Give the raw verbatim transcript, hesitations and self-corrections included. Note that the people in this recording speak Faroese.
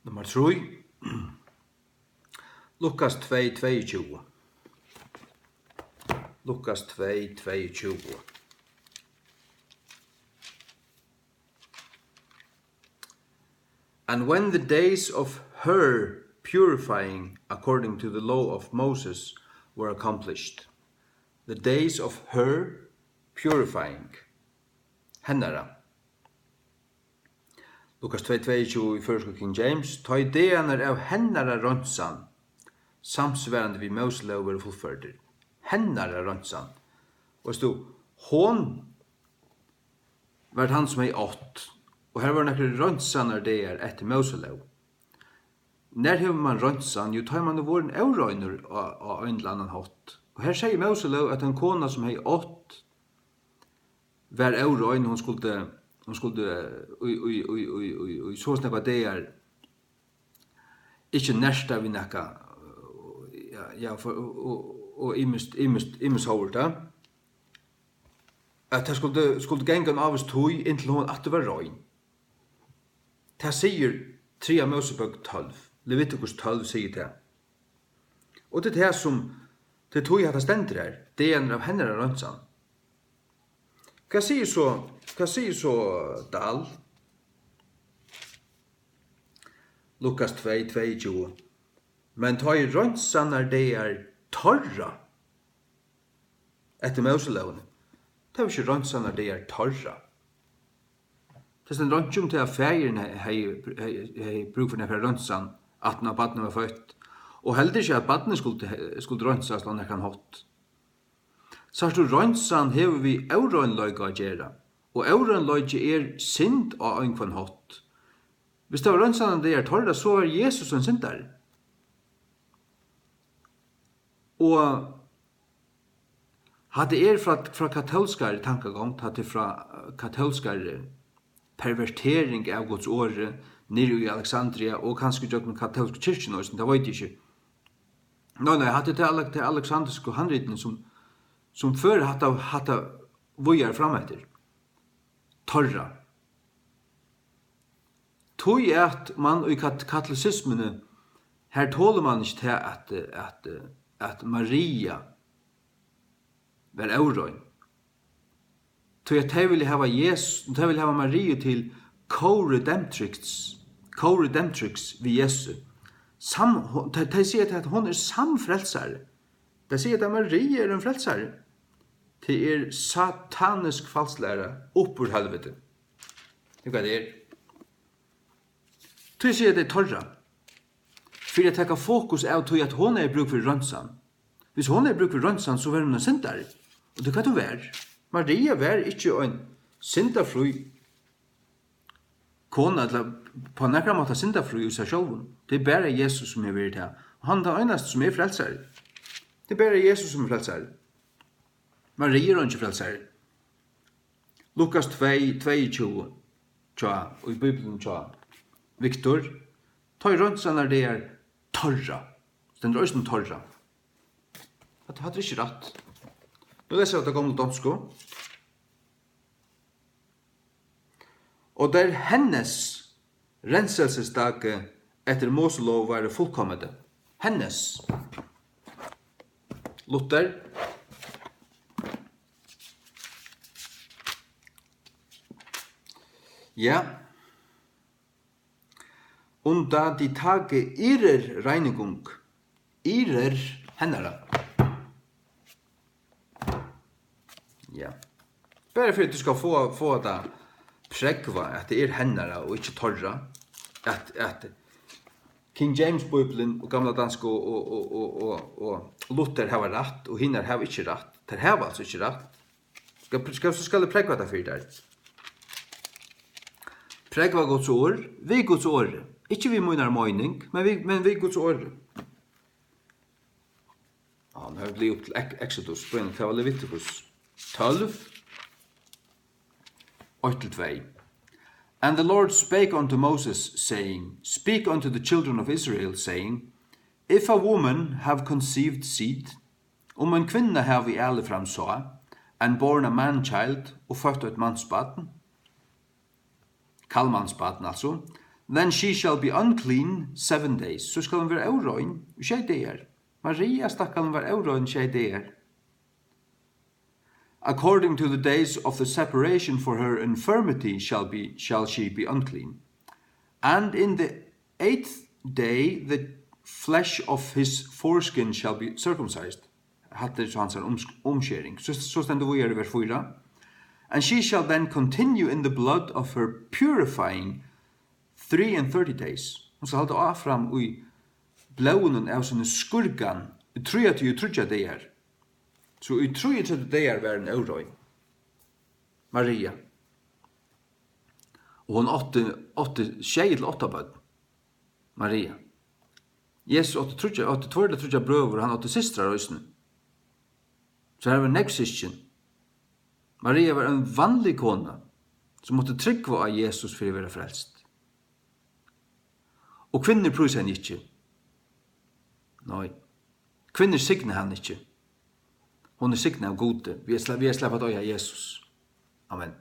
Nummar trý. Lukas tvey, tveyogtjúgu. Lukas tvey, tveyogtjúgu. And when the days of her purifying according to the law of Moses were accomplished, the days of her purifying, hennara. Lukas tvey tveyogtjúgu í føroysku King James, tá ið dagarnar av hennara reinsan, samsvarandi við Móselóg, vóru fullførdir. Hennara reinsan. Veitst tú, hon var tann, sum hevði átt, og har vóru nakrir reinsanardagar eftir Móselóg. Nær hevur mann reinsan? Jú, tá ið mann er vorðin óreinur á, á ein ella annan hátt. Og her segði Móselóg, at ein kona, sum hevði átt, var órein, hon skuldi, hon skuldi, eh, í, í, í, í, í, í so og so nógvar dagar ikki nerta við nakað, ja, ja, for, og, og, og ymiskt, ymiskt, ymiskt hóvurt, ja. At tað skuldi, skuldi ganga ein ávís tíð, inntil hon aftur var rein. Tað sigur triðja Mósebók tólv, Levitikus tólv sigur tað. Og tað er tað sum, tað er tí hatta stendur her, dagarnir av hennara reinsan. Hvat sigur so, hvat sigur so Dahl? Lukas tvey, tveyogtjúgu. Men tá ið reinsanardagar teirra, eftir Móselógini, tað var ikki reinsanardagar teirra. Tað stendur einki um tað, at faðirin he-, hevði, hevði, hevði brúk fyri nakra reinsan, aftan á barnið var føtt. Og heldur ikki, at barnið skuldi, skuldi reinsast á nakran hátt. Sært tú, reinsan hevur við óreinleika at gera, og óreinleiki er synd á einhvønn hátt. Hvis tað var reinsanardagar teirra, so var Jesus ein syndari. Og hatta er frá, frá katólskari tankagongd, hatta er frá, eh, katólskari pervertering av Guds orði niðri í Alexandria og kanska gjøgnum katólsku kirkjuna eisini, tað veit eg ikki. Nei, nei, hatta er tað ale-, tað aleksandrisku handritini, sum, sum førir hatta, hatta víðari fram eftir. Teirra. Tí at mann í kat-, katolisismuni, har tolir mann ikki tað, at, at, at Maria var órein. Tí at tey vilja hava Jesus, tey vilja hava Mariu til co-redemptrix, co-redemptrix við Jesu. Sam-, ho-, tey, tey siga, at hon er samfrelsari. Tey siga, at Maria er ein frelsari. Tað er satanisk falsklæra upp úr helviti. Tað er hvat tað er. Tí siga tey teirra, fyri at taka fokus av tí, at hon hevði brúk fyri reinsan. Hvis hon hevði brúk fyri reinsan, so var hon ein syndari. Og tað er hvat hon var. Maria var ikki ein syndafrí kona, ella á nakran máta syndafrí í sær sjálvum. Tað er bara Jesus, sum hevur verið tað. Og hann er tann einasti, sum er frelsari. Tað er bara Jesus, sum er frelsari. Maria er eingin frelsari. Lukas tvey, tveyogtjúgu, hjá, í Bíbliuni hjá Viktor, tá ið reinsanardagar teirra, stendur eisini teirra. Hatta, hatta er ikki rætt. Nú lesi eg tað gomlu donsku. Og der hennes renselsesdage efter Mose lov var fuldkommede. Hennes. Luther. Ja. Und da die Tage ihrer Reinigung, ihrer, hennara. Ja. Bara fyri at tú skal fáa, fáa tað prógvað, at tað er hennara og ikki teirra, at, at King James Bíblian og gamla danska og, og, og, og, og, og Luther hava rætt, og hinar hava ikki rætt. Tær hava altso ikki rætt. Skal, skal, so skal eg prógva tað fyri tær. Prógva Guds orð við Guds orði. Ikki við mínari meining, men við, men við Guds orði. Ja, nú hava vit blivið upp til Ek-, Exodus, bøn, tað var Levitikus tólv, eitt til tvey. And the Lord spake unto Moses, saying, Speak unto the children of Israel, saying, If a woman have conceived seed, um ein kvinna havi alið fram sáð, and born a man child, og føtt eitt mansbarn, kallmansbarn, altso, Then she shall be unclean seven days. So skal hon vera órein í sjey dagar. Maria, stakkalin, var órein sjey dagar. According to the days of the separation for her infirmity shall be, shall she be unclean. And in the eighth day the flesh of his foreskin shall be circumcised. Hatta er so hansara ums-, umskering. So, so stendur víðari í vers fýra. And she shall then continue in the blood of her purifying three and thirty days. Hon skal halda áfram í blóðinum av síni skírgan í trýogtríggjar dagar. So í trýogtretivu dagar var hon órein. Maria. Og hon átti, átti sjey ella átta børn. Maria. Jesus átti tríggjar, átti tveir ella tríggjar brøður, hann átti systrar eisini. So har var nógv systkin. Maria var ein vanlig kona, sum mátti trúgva á Jesus fyri at vera frelst. Og kvinnur prísa henni ikki. Nei. Kvinnur signa hana ikki. Hon er signað av Gudi. Vit er sla-, vit er slappað at eiga Jesus. Amen.